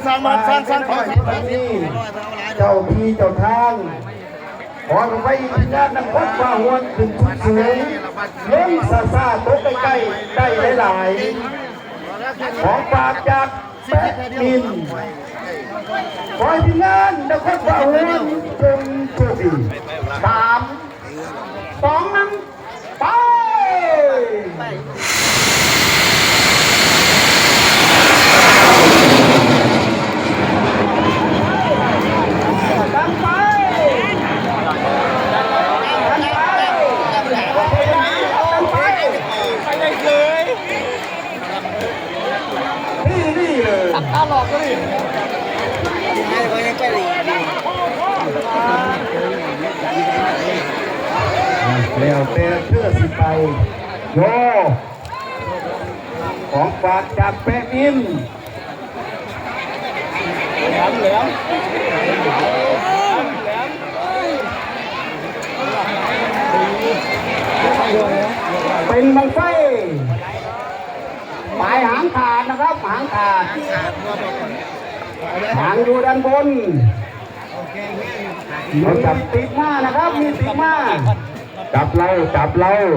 ສ້າງບ້ານ ສ້າງ ສ້າງ ເຈົ້າທີ່ເຈົ້າທາງ ຂໍໃຫ້ໄຟພິນຍາດນະຄອນຟ້າຫ້ວນຂຶ້ນສູງໆ ລົງຊ້າໆ ຕົກໃກ້ໆ ໄດ້ຫຼາຍໆ ຂອງຝາກຈາກແປະມິນ ຂໍໃຫ້ທີມງານນະຄອນຟ້າຫ້ວນຈົ່ງໂຊກດີ ສາມ ສອງ ໜຶ່ງ ໄປ! ແລ້ວແຕ່ເທື່ອຊິໄປ ໂຍ ຂອງຝາກຈາກແປະມິນ ເປັນບັ້ງໄຟ ປາຍຫາງຂາດນະຄັບ ຫາງຂາດ ຫາງຢູ່ດ້ານບົນ ເອົາຈັບຕິດມານະຄັບ ມີຕິດມາ ຈັບເລົາ ຈັບເລົາ